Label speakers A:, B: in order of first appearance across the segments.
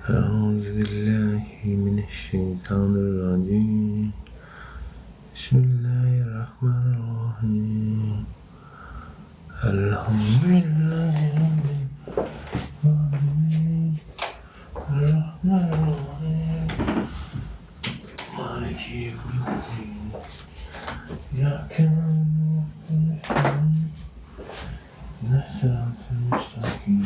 A: Euzubillahi mineşşeýtanirrajim. Bismillahirrahmanirrahim. Elhamdülillahi rabbil alamin. Errahmanirrahim. Maliki yevmiddin. İyyâke na'budu ve ihdinas sıratal müstakim.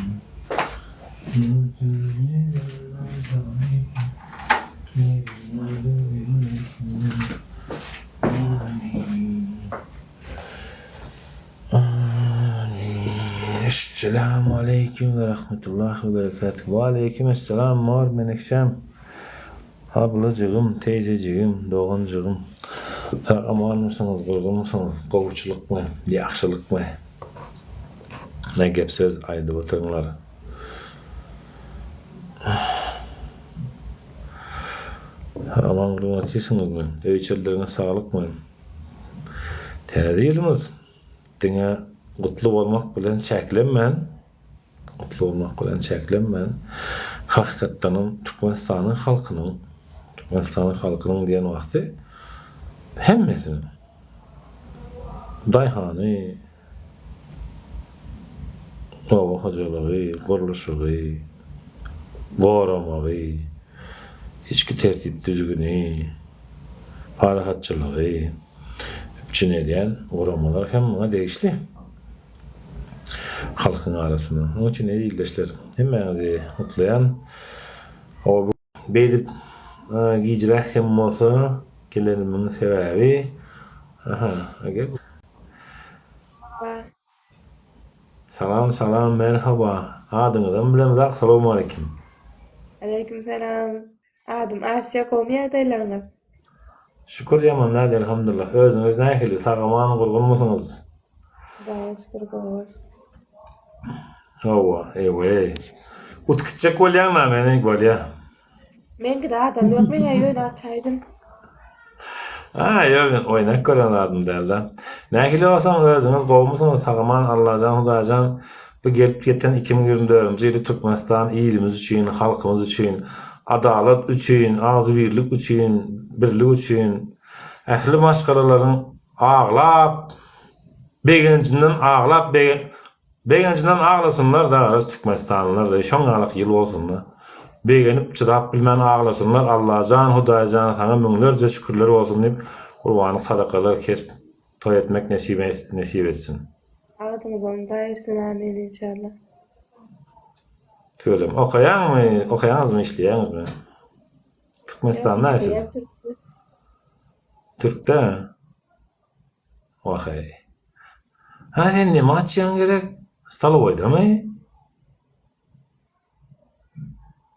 A: Esselamu aleýkum we rahmetullahi we berekatuh. We aleýkum esselam mor menekşäm. Ablajygym, teýzejigim, doganjygym. Sag amanmysyňyz, gurgunmysyňyz, gowuçylykmy, ýagşylykmy? Ne gep söz aýdyp oturyňlar. Aman gurgun otyrsyňyzmy? Öý içerleriňiz saglykmy? Täze ýylymyz diňe gutly bolmak bilen çäklenmän, gutly bolmak bilen çäklenmän, hakykatdanam Türkmenistanyň halkynyň, Türkmenistanyň halkynyň diýen wagty hemmesiniň, daýhany, oba hojalygy, gurluşygy, goramagy, içki tertip-düzgüni, parahatçylygy üpjün edýän guramalar hem muňa degişli halkyň arasynda. Onuň üçin eziz ildeşler, hemmäňizi gutlaýan. Beýdip gijräk hem bolsa gelenimiň sebäbi, aha, gel. Salam salam merhaba adyňyzam bilemzak salowmaleýkim.
B: Aleýkum salam. Adym Asiýa gowmy ýagdaýlaryňyz?
A: Şükür ýaman däl elhamdullah özüňiz nähili sag aman gurgunmysyňyz?
B: Hudaýa şükür gowy.
A: Hawa eweý. Utgitjek bolýaňma meni bolýa.
B: Meňkide adam ýok meňä ýöne açaýdym.
A: A ýok men oýnap gören zadym dälda. Nähili bolsaň özüňiz gowumysyňyz sagaman Allajan Hudaýjan bu gelip ýeten 2024-nji ýyly Türkmenistan ilimiz üçin halkymyz üçin adalat üçin agzybirlik üçin birlik üçin ähli maşgalalaryň aglap begenjinden aglap Begenjinden aglasynlar dagaraz Tükmenistanlylar da şoň ýalak ýyl bolsunda begenip çydap bilmän aglasynlar Allajan Hudaýjan saňa müňlerje şükürler bolsun diýip gurbanlyk sadakalar kesip toý etmek nesip etsin.
B: Agzyňyzdan Hudaý etsin amin inşallah.
A: Tüweleme. Okaýaňmy, okaýaňyzmy, işleýäňizmi? Türkmenistanda siz? Türkde. Wah-eý. Hä, sen neme açýaň gerek? Stolowoýdamy?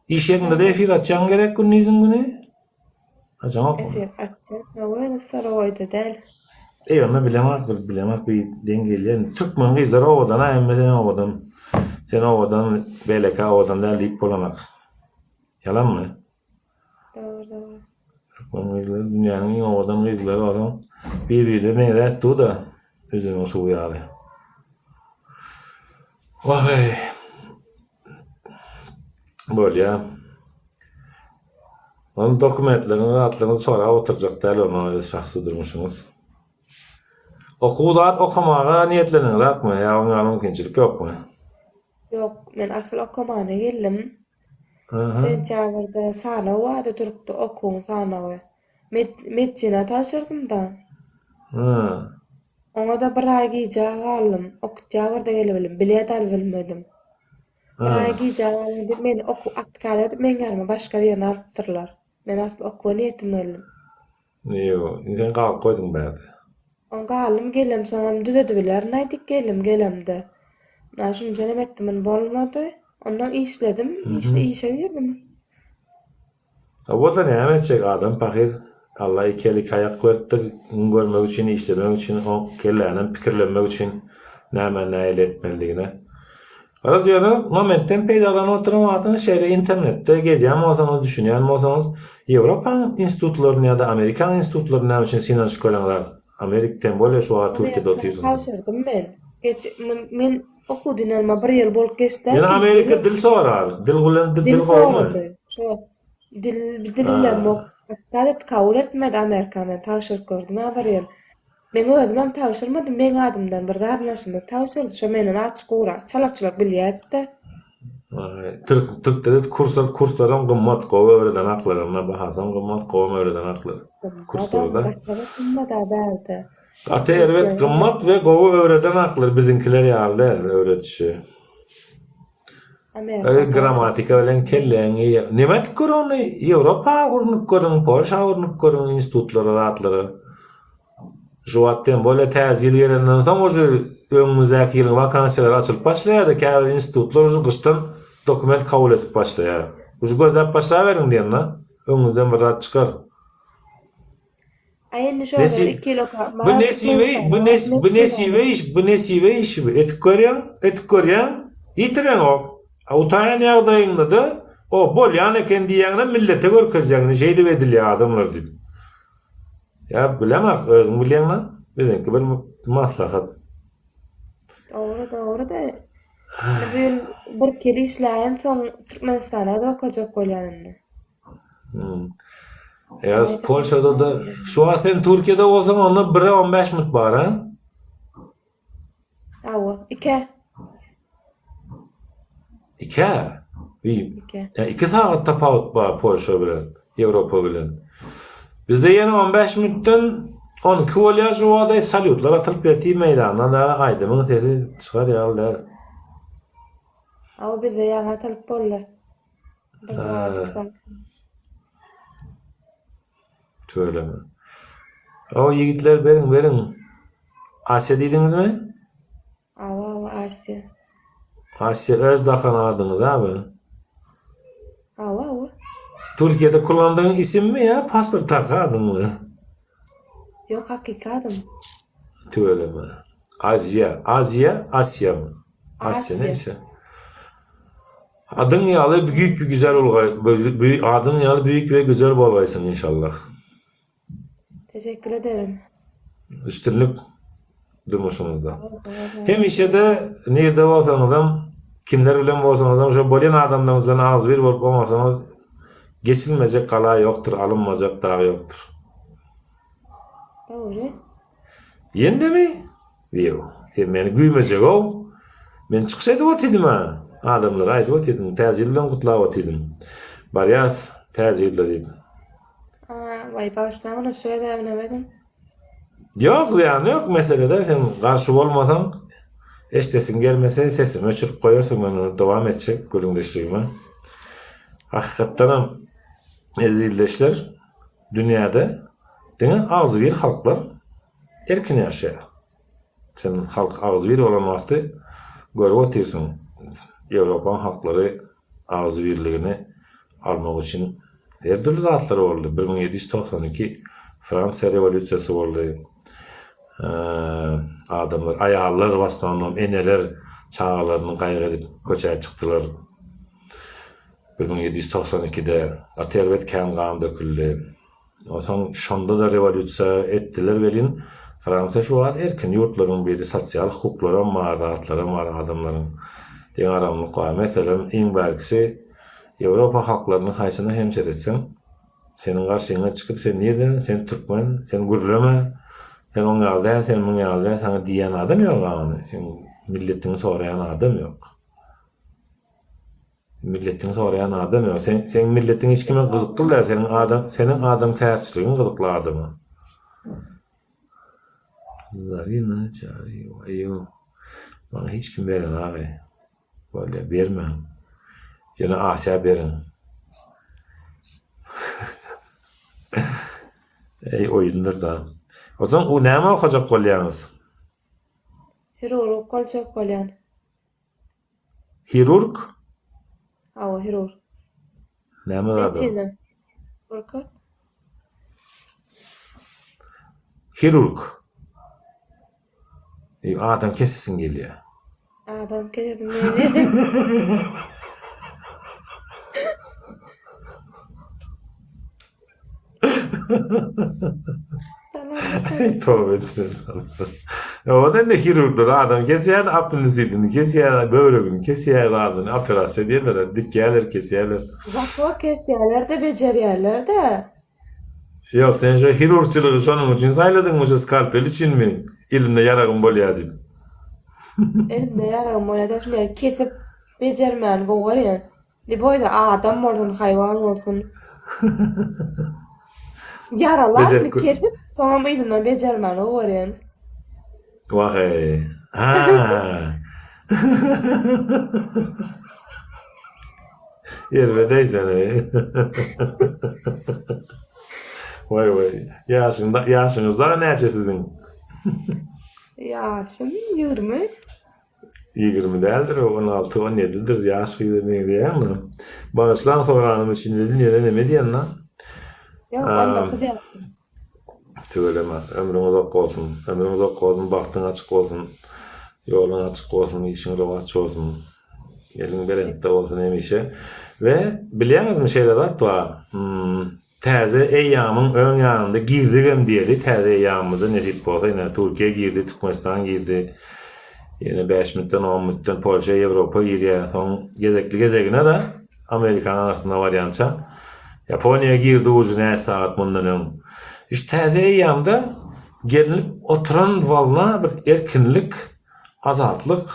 A: Iş ýeriňde-de efir açýaň gerek gündiziň güni? Açaňokmy?
B: Efir açýan, hawa, ýöne stolowoýda däl.
A: Eý, onda bilemok, bir bilemok, bir deň gelýär. Türkmen gyzlary owadan-a, hemme sen owadan. Sen owadan, beýleki owadan däl diýip bolanak. Ýalanmy?
B: Dogry dogry.
A: Türkmen gyzlary dünýäniň iň owadan gyzlary onuň bir-birine meňzäp dur-da, özeniň suwy ýaly. Wah-eý. Bolýa. Onuň dokumentlerini, zatlaryny sorap oturjak däl onuň öz şahsy durmuşyňyz. Okuw zat okamaga niýetleniňizakmy ýa oňa mümkinçilik ýokmy?
B: Ýok, men asyl okamana geldim. Sentýabrda sanaw bardy durupdy, okuwyň sanawy. Medisina tabşyrdym-da. Oňa-da bir aý gijä galdym. Oktýabrda gelebildim, bilet alybilmedim. Bir aý gijä galdym diýip, meni okuw otkaz edip, meň ýanyma başga birini alypdyrlar. Men asly okuwa niýetim geldim.
A: Ýok, indi sen galyp goýduň bärde.
B: Oň galdym gelemsoňam düzedibilerin-aý diýip geldim gelemde. Ynha şunça nem etdim indi bolmady. Ondan işledim, işle işe girdim.
A: Hawa-da näme etjek adam pahyr Alla iki el iki aýak beripdir gün görmek üçin işlemek üçin o kellänem pikirlenmek üçin näme nähili etmelidigine. Garaz ýöne momentden peýdalanyp oturan wagtyňyz şeýle internetde gezýän bolsaňyz düşünýän bolsaňyz Ýewropaň institutlaryny ýa-da Amerikaň institutlaryny näme üçin synanyşyp göreňizok. Amerika tem bolýa şu wagt Türkiýede
B: Amerika
A: otyrsyň.
B: tabşyrdym men. Geç men okuw dynanyma bir ýyl bolup geçdi.
A: Ýöne Amerika dil sorar. Dil bilen dil
B: Dil
A: dil gowumy?
B: sorady. Şo dil dil bilen bok. Hatda kabul etmedi Amerika men tabşyryp gördüm ha bir ýyl. Meň özümem tabşyrmadym, meň adymdan bir garyndaşymyz tabşyrdy, şo menden azjyk gowrak çalakçylyk bilýärdi-de.
A: Türk türkde kurs kurslaram gymmat gowy öwreden aklaram bahasam gymmat gowam öwreden aklar.
B: Gymmadam,
A: Kurslarda.
B: gaty gymmat-a bärde.
A: Gaty erbet gymmat we gowy öwreden aklar biziňkiler ýaly däl öwredişi.
B: Amerika
A: Grammatika bilen kelläňi neme edip gör ony Ýewropa urnup görüň, Polşa urnup görüň institutlara zatlara. Şu wagt tem bolýa täze ýyl gelenden soň uje öňümizdäki ýylyň wakansiýalary açylyp başlaýar-da käbir institutlar uje gyşdan dokument kabul edip başlaýar. Uje gözläp başlaberiň diýende öňüňizden bir zat çykar.
B: Aý indi şo bir iki ýyl okap
A: Bu nesibe bu nes bu nesibe iş bu nesibe işi bu etip görýäň etip görýäň ýitireňok. A utaýan ýagdaýyňda-da o bolýan eken diýýäňde millete görkezýäň indi şeýdip edilýär adamlar diýip. Ýa bilemok özüň bilýäňä biziňki bir maslahat.
B: Dogry dogry da indi bu ýyl bir iki ýyl işläýin soň Türkmenistana da okajak bolýan indi.
A: Hmm. Ýa Polşada da şu wagt sen Türkiýede bolsaň onda 1-e 15 minut bar ha?
B: Hawa, ikä.
A: Ikä?
B: Ikä.
A: Ýa 2 sagat tapawut bar Polşa bilen, Ýewropa bilen. Bizde ýene 15 minutdan 12 bolýar şu wagta salýutlar atylyp ýatyr meýdanda da aýdymyň sesi çykar ýaly däl.
B: Hawa bizde ýaňy atylyp boldy. Bir sagat soň.
A: Tüweleme. O ýigitler beriň beriň. Asiýa diýdiňizmi?
B: Awa awa Asiýa.
A: Asiýa öz dakan adyňyz abi.
B: Awa awa.
A: Türkiýede kullandygyň isimmi ýa pasportdaky adyňmy?
B: Ýok hakyky adym.
A: Tüweleme. Aziýa, Aziýa, Asiýamy? Asiýa neyse. Adyň ýaly büyük we güzel bolgaý, adyň ýaly büyük we güzel bolgaýsyň inşallah.
B: Teşekkür ederim.
A: Üstünlik durmuşyňyzda. Hemişe-de nirde bolsaňyzam, kimler bilen bolsaňyzam şo bolýan adamlaryňyz bilen agzybir bolup oňarsaňyz geçilmejek gala ýokdur, alynmajak dag ýokdur.
B: Dogry.
A: Ýendemi? Ýew, sen meni güýmejeg-ow. Men çykyş edip otydym-a. Adamlara aýdyp otydym, Täze ýyl bilen gutlap otydym. Barýas Täze ýylda diýip.
B: A, waý, bagyşlaň, ony şu gezegem bilemedim.
A: Ýok, zyýany ýok meselede, sen garşy bolmasaň, eşdesiň gelmese sesimi öçürip goýarsyň, men ony dowam etjek gürrüňdeşligime. Hakykatdanam, eziz ildeşler, dünýäde diňe agzybir halklar Erkin ýaşaýar. Sen halk agzybir bolan wagty görüp otyrsyň, Ýewropaň halklary agzybirligini almak üçin her dürli zatlar boldy. 1792 Fransiýa rewolýusiýasy boldy. Adamlar, aýallar w osnownom eneler çagalaryny gaýgy edip köçä çykdylar. 1792-de gaty erbet kän gan döküldi. Onsoň şonda-da rewolýusiýa etdiler welin, Fransiýa şu wagt erkin ýurtlaryň biri, sosial hukuklaram bar, zatlaram bar adamlaryň, deňagramlyk bar. Meselem, iň bärkisi Ýewropa halklarynyň haýsyna hem seretseň, seniň garşyňa çykyp sen nirden, sen türkmen, sen gürleme, sen oň ýaly däl, sen muň ýaly däl saňa diýýän adam ýok a ony, seň milletiňi soraýan adam ýok. Milletiňi soraýan adam ýok. Sen seň milletiň hiç kime gyzykly däl. Seniň adam seniň adamkärçiligiň gyzykly adama. Zarina Çaryýewa Eýo. Maňa hiç kim berenagy. Bolýa bermäň. Ýöne Asýa beriň. Eý oýundyr da. Onsoň u näme okajak bolýaňyz?
B: Hirurg boljak bolýan.
A: Hirurg?
B: Hawa, hirurg.
A: Näme zat o?
B: Medisina. Burka.
A: Hirurg. Eý, adam kesesiň gelýär.
B: Adam kesesim gelýär. Salam.
A: Toba Ýa-da indi hirurglar adam kesýär, appendisidini kesýär, böwregini kesýär, zadyny operasiýa edýärler, dikýärler, kesýärler.
B: Zato kesýärler-de, bejerýärler-de.
A: Ýok, sen şo hirurgçylygy şonuň üçin saýladyňmy, şo skalpel üçinmi? Elimde ýaragym bolýar diýip.
B: Elimde ýaragym bolýar-da, şunday kesip bejermäni gowy görýän. Lýuboýda adam bolsun, haýwan bolsun. Ýaralap,
A: Bejerip gö-
B: kesip, soňam yzyndan bejermäni gowy görýän.
A: Wah-eý. Ha. Erbet-eý sen-eý. Waý-waý. Ýaşyňda ýaşyňyz dagy näçe siziň?
B: Ýaşym 20.
A: 20 däldir o, 16, 17-dir, ýaş gyza meňzeýäňmi? Bagyşlaň soranym üçin dedim, ýöne neme diýen-la?
B: Ýok, 19 ýaşym.
A: Tüweleme, ömrüň uzak bolsun, ömrüň uzak bolsun, bagtyň açyk bolsun, ýoluň açyk bolsun, işiň rowaç bolsun, eliň belentde bolsun hemişe. We bilýäňizmi şeýle zat bar, Täze eýýamyň öň ýanynda girdigem diýeli, täze eýýamymyza nesip bolsa ine Türkiýe girdi, Türkmenistan girdi. Ýene 5 minutdan, 10 minutdan Polşa, Ýewropa girýär. Soň gezekli gezegine-de Amerikanyň aňyrsyna barýança Ýaponiýa girdi uje näçe sagat mundan öň. Şu täze eýýamda gelnip oturan wolna bir erkinlik, azatlyk,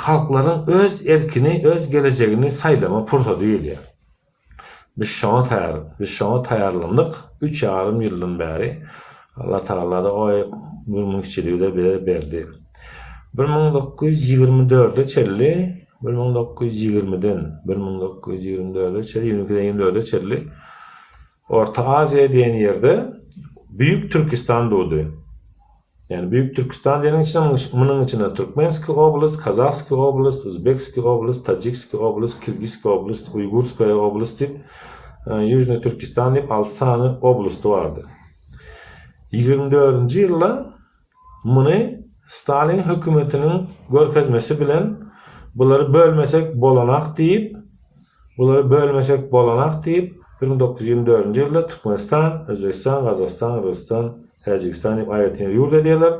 A: halklaryň öz erkini, öz gelejegini saýlama pursady gelýär. Biz şoňa taýar, biz şoňa taýarlandyk üç ýarym ýyldan bäri. Allah Tagala-da o mümkinçiligi-de bize berdi. 1924-e çenli, 1920-den 1924-e çenli, 22-den 24-e çenli Orta Aziýa diýen ýerde Büyük Türkistan durdy. Ýagny Büyük Türkistan diýeniň içine munuň içine Türkmenskiý oblast, Kazahskiý oblast, Uzbekskiý oblast, Tajikskiý oblast, Kirgizskiý oblast, Uýgurskaýa oblast diýip, Ýužnyý Türkistan diýip 6 sany oblasty bardy. 24-nji ýylda muny Stalin hökümetiniň görkezmesi bilen bulary bölmesek bolanak diýip, bulary bölmesek bolanak diýip, 1924-nji ýylda Türkmenistan, Özbegistan, Gazagystan, Gyrgyzystan, Täjigistan diýip aýratyn ýurt edýärler.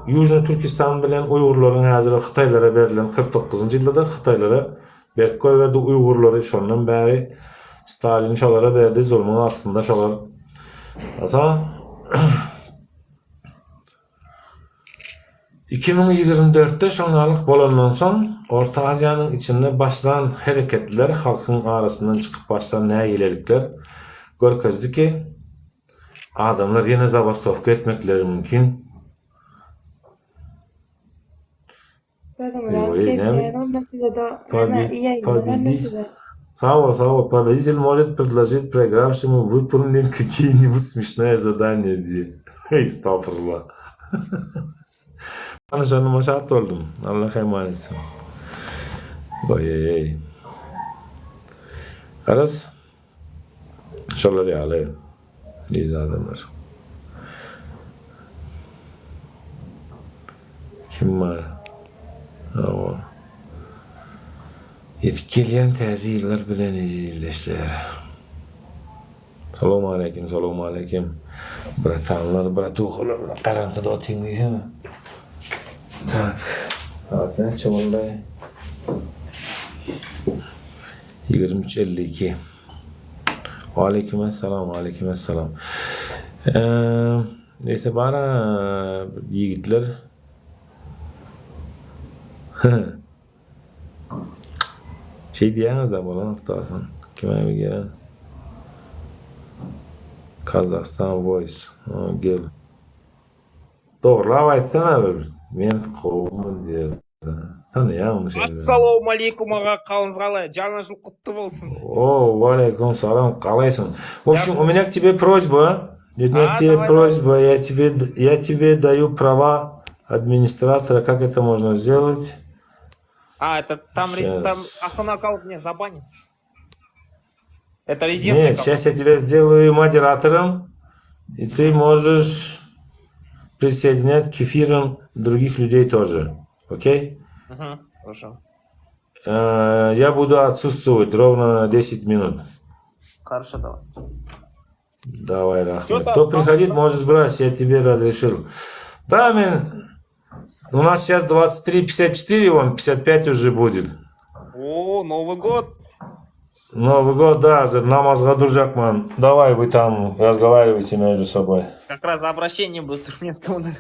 A: Ýužnyý Türkistan bilen uýgurlaryň häzir hytaýlara berlen 49-njy ýylda-da hytaýlara berip goýberdi uýgurlary şondan bäri Stalin şolara berdi zulmuň astynda şolar. Soň 2024-de şoňňalyk bolandan soň Orta Aziýanyň içinde başlan hereketler halkyň arasyndan çykyp başlan nägilelikler görkezdi ki Adamlar ýene zabastowka etmekleri mümkin.
B: Sözüňizem kesýän onda size-de näme iýeýinler onda size.
A: Sag bol, sag bol. Победитель может предложить проигравшему выполнить какие-нибудь смешное задание diýip. Estagfurullah. Tanyşanyma şat boldum. Allah eman etsin. Oý-eý-eý. Garaz, Şolar ýaly diýdi adamlar. Kim bar? Hawa. Ýetip gelýän täze ýyllar bilen eziz ildeşler. Salowmaleýkim, salowmaleýkim. Bratanlar, bratuhalar, garaňkyda otyň diýsene. Tak. Sagat näçe boldy? 23 52. Waleýkim essalam, waleýkim essalam. Neyse bara ýigitler. Şey diýýäňiz-de bolanok da soň. Kime bir gelen? Kazahstan Voice. Gel. Dogrulap aýtsana bir. Men gowumy diýer. Tanaýaňmy sen meni?
C: Assalaumaleýkum aga galyňyz galaý jana jyl gutly bolsun.
A: O, waleýkum salam, galaýsyň. W общем, у меня к тебе просьба. У меня к
C: А,
A: тебе
C: давай, давай.
A: просьба. Я тебе, я тебе даю права администратора. Как это можно сделать?
C: А, это там, ре- там
A: Сейчас.
C: основной аккаунт не забанен. Это резервный
A: Нет,
C: аккаунт.
A: сейчас я тебя сделаю модератором, и ты можешь присоединять к эфирам других людей тоже. Окей?
C: Мгм, хорошо.
A: Э, Я буду отсутствовать ровно на 10 минут.
C: Хорошо, давай.
A: Daway,
C: Чё
A: rahmet.
C: там,
A: Кто
C: там
A: приходить, может брать, я тебе разрешил. Да, men, у нас сейчас 23.54, вон 55 уже будет.
C: О, Новый год.
A: Новый год, да, за namazga durjakman. Давай вы там разговаривайте между собой.
C: Как раз обращение будет туркменскому народу.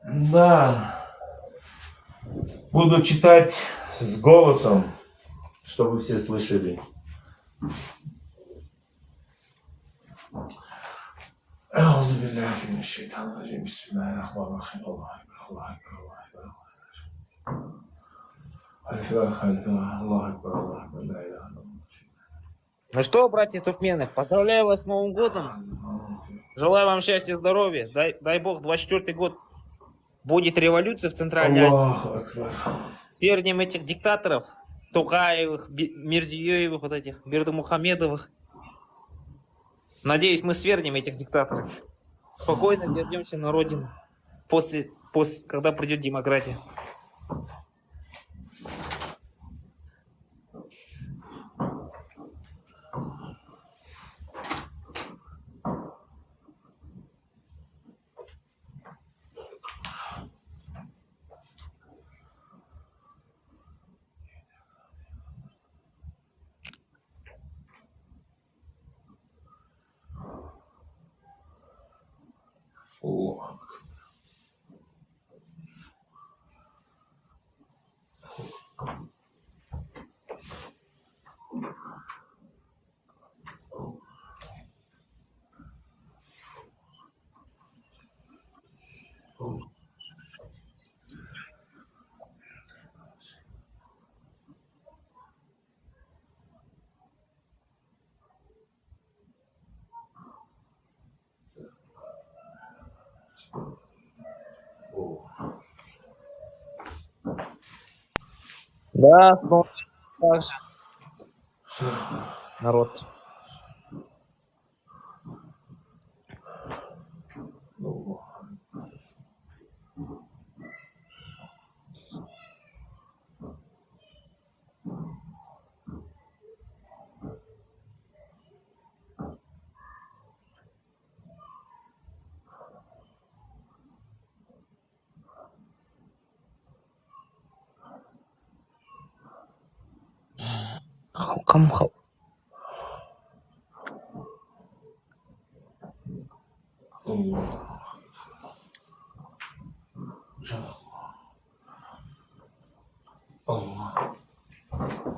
A: Да. Буду читать с голосом, чтобы все слышали. Euzubillahimineşşeytanirracim. Bismillahirrahmanirrahim. Allahu ekber, Allahu ekber, Allahu ekber. Allahu ekber, Allahu ekber, Allahu ekber. La ilahe illallah.
C: Ну что, братья туркмены, поздравляю вас с Новым годом. Желаю вам счастья и здоровья. Дай, дай бог, 24 год будет революция в Центральной Азии.
A: Allahu ekber.
C: Свергнем этих диктаторов, Токаевых, Би- Мирзиёевых, вот этих, Бердымухамедовых. Надеюсь, мы свергнем этих диктаторов. Спокойно вернемся на родину. После, после, когда придет демократия.
A: Allahu ekber.
C: Да, также. Народ.
A: Allah.
C: Halkam halk.
A: Allah. Allah. Allah.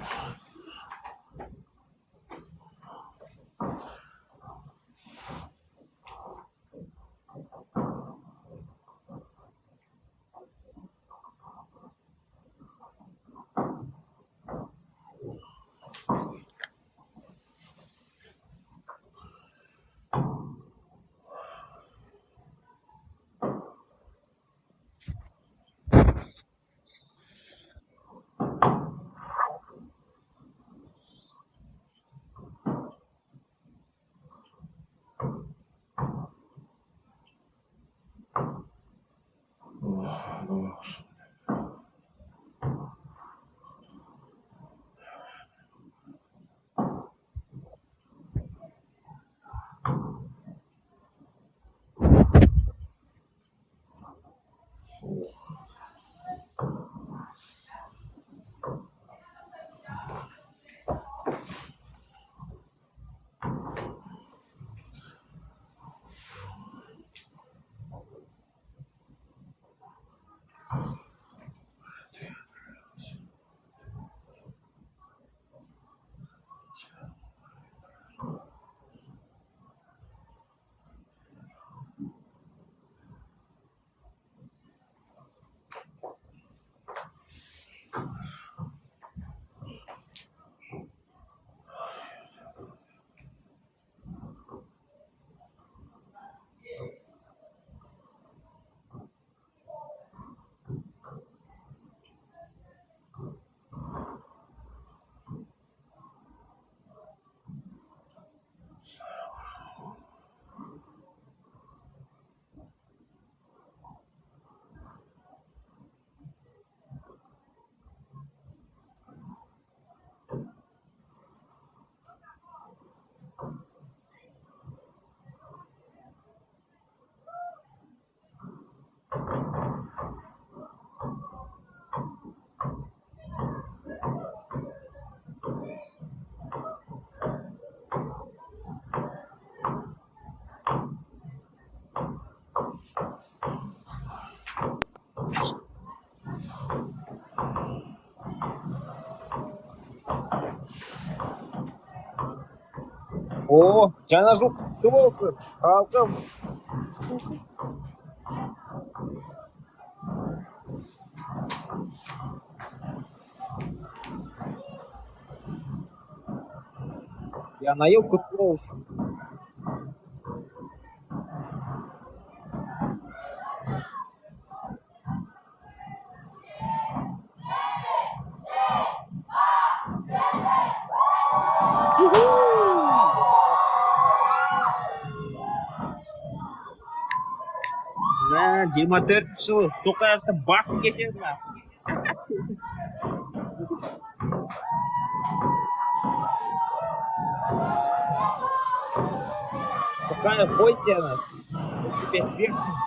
A: Allah.
C: O, Jaňa jyl kutly bolsun, halkym! Ýaňa ýyl kutly bolsun! Мә, 24 жыл Тоқаевтың басын кеседі мына. Тоқаев, бойся, он тебя сверху.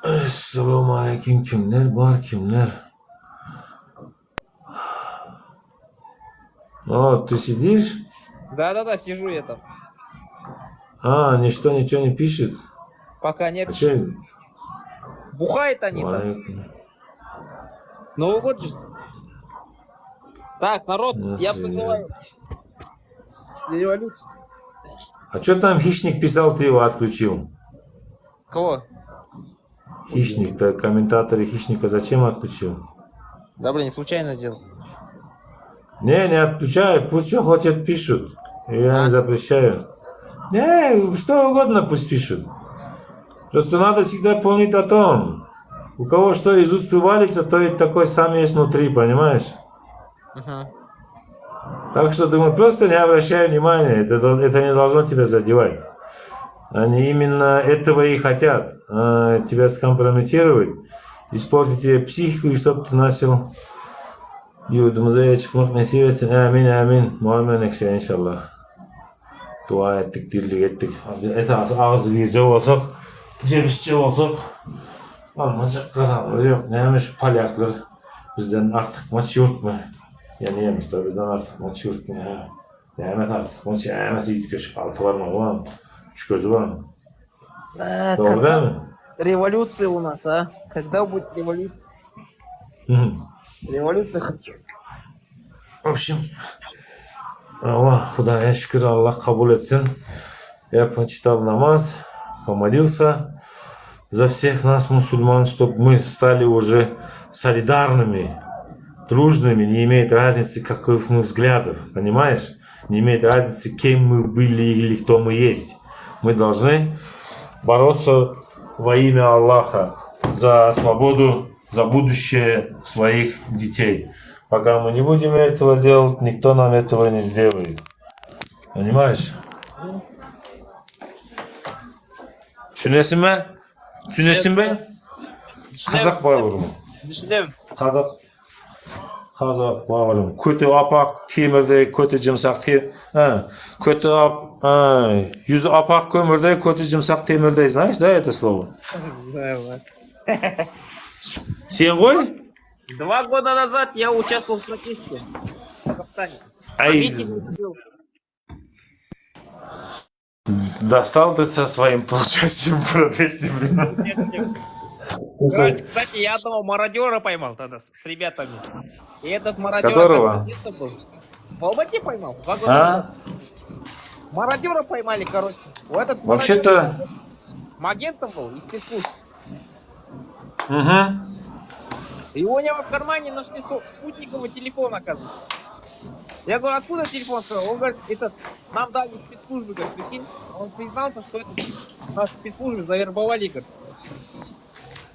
A: Essalamualeýkum kimler bar kimler? О, ты сидишь?
C: Да-да-да, сижу я там.
A: А, ничто ничего не пишет.
C: Пока нет.
A: А чё?
C: Бухают они там.
A: Алейкум.
C: Новый год же. Так, народ, я
A: Нахуя.
C: призываю. Революцию.
A: А что там хищник писал, ты его отключил?
C: Кого?
A: Хищник-то, комментаторы хищника зачем отключил?
C: Да, блин, случайно сделал.
A: Не, не отключай, пусть что хотят пишут. Я
C: А.
A: не запрещаю. Не, что угодно пусть пишут. Просто надо всегда помнить о том, у кого что из уст валится, то и такой сам есть внутри, понимаешь?
C: Мгм.
A: Так что, думаю, просто не обращай внимания, это, дол- это не должно тебя задевать. Они именно этого и хотят, э, тебя скомпрометировать, испортить тебе психику, и чтобы ты начал ýurdumyza eýe çykmak nesip etsin. Ämin, ämin. Muhammen ekşe inşallah. Dua etdik, dirlik etdik. Esasy agzybirje bolsak, jebisçe bolsak, almajak gazabymyz ýok. Näme şu polýaklar bizden artykmaç ýurtmy? Ýa nemisler bizden artykmaç ýurtmy? Hä? Nämesi artykmaç, nämesi üýtgeşik? Alty barmagy barmy? Üç gözi barmy?
C: Да,
A: Dogry
C: когда
A: dälmi?
C: революция у нас, а? Когда будет революция?
A: Mhm.
C: Революция хочу.
A: W obşim, Allah Hudaýa şükür Allah kabul etsin. Я прочитал намаз, помолился за всех нас, мусульман, чтобы мы стали уже солидарными, дружными, не имеет разницы, каких мы взглядов, понимаешь? Не имеет разницы, кем мы были или кто мы есть. Мы должны бороться во имя Аллаха за свободу, за будущее своих детей. Пока мы не будем этого делать, никто нам этого не сделает. Понимаешь? Düşünesiňmi? Düşünesiňmi? Gazak bagrym.
C: Düşünýän.
A: Gazak Gazak bagrym. Köti apak temirdey, köti jymşak te Ha, köti ap ha, ýüzi apak kömürdey, köti jymşak temirdey. Знаешь, да, это слово?
C: Знаю, да.
A: Sen goý.
C: Два года назад я участвовал в протесте. В Казахстане.
A: Aý,
C: Митинг был.
A: достал ты со своим участием в протесте, блин.
C: Участием. Короче, Кстати, я одного мародера поймал тогда с, с ребятами. И этот мародер
A: Которого?
C: оказывается, где-то был. В Алмате поймал. Два года
A: А?
C: назад. Мародера поймали, короче. У этот
A: Вообще-то...
C: Агентом был из спецслужб.
A: Угу.
C: И у него в кармане нашли со- спутниковый телефон, оказывается. Я говорю, откуда телефон? Сказал? Он говорит, этот, нам дали спецслужбы, говорит, прикинь. Он признался, что это нас спецслужбы завербовали, говорит.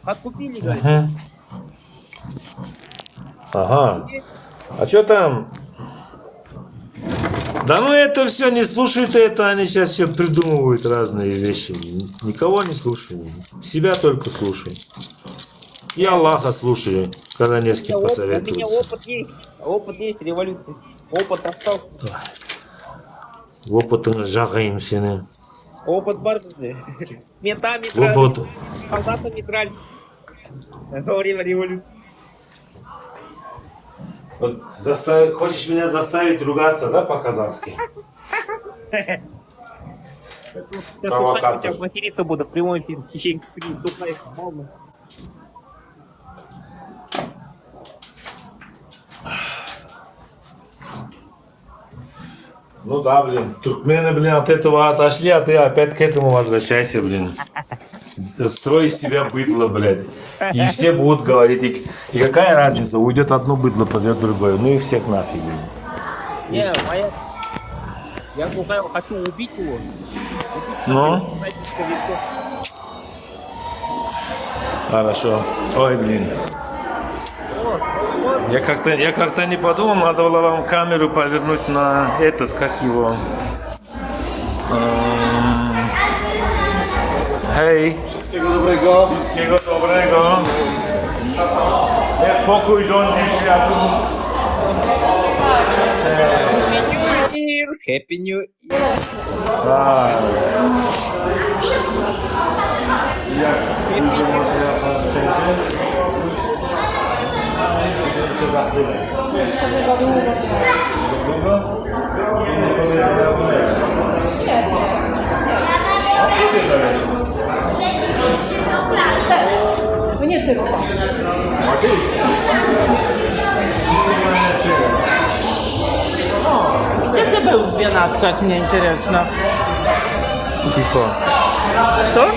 C: Откупили, говорит.
A: Угу. Ага. А что там? Да ну это все, не слушай ты это, они сейчас все придумывают разные вещи. Никого не слушай. Себя только слушай. И Аллаха слушай, когда не с кем
C: У меня оп- у меня
A: посоветоваться.
C: опыт есть. Опыт есть революции. Опыт остался.
A: Опытыңa жағайын seni.
C: Опыт bar bizde. Ментами дрались,
A: Опыт.
C: солдатами дрались. Во время революции.
A: Вот заставь, хочешь меня заставить ругаться, да, по-казахски?
C: Сейчас
A: Провокатор.
C: Сейчас материться буду в прямом эфире. Хищенька тупая, мама.
A: Ну да, блин, туркмены, блин, от этого отошли, а ты опять к этому возвращайся, блин. Строй из себя быдло, блядь. И все будут говорить, и, и какая разница, уйдет одно быдло, придет другое. Ну и всех нафиг, блин.
C: Не, моя... Я Тукаева хочу убить его. Убить
A: Ну?
C: хочу, снайперской винтовкой.
A: Хорошо. Ой, блин. Я как-то, я как-то не подумал, надо было вам камеру повернуть на этот, как его. Эм, Hej.
D: Wszystkiego dobrego.
A: Wszystkiego dobrego. Niech pokój rządzi w światu.
C: New Year! Year, Happy New Year.
D: Nie tylko.
E: Gdzie ty był w 12, mnie interesno.
A: Cicho.
E: Kto?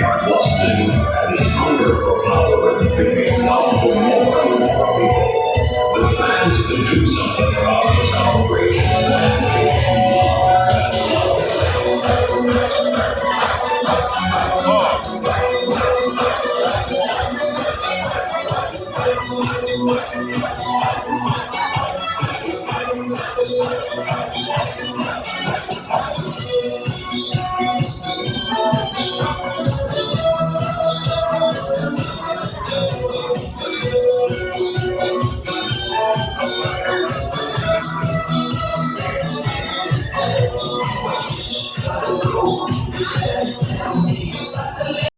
F: Lusting and his hunger for power became known to more and more people. The demands to do something about this outrage.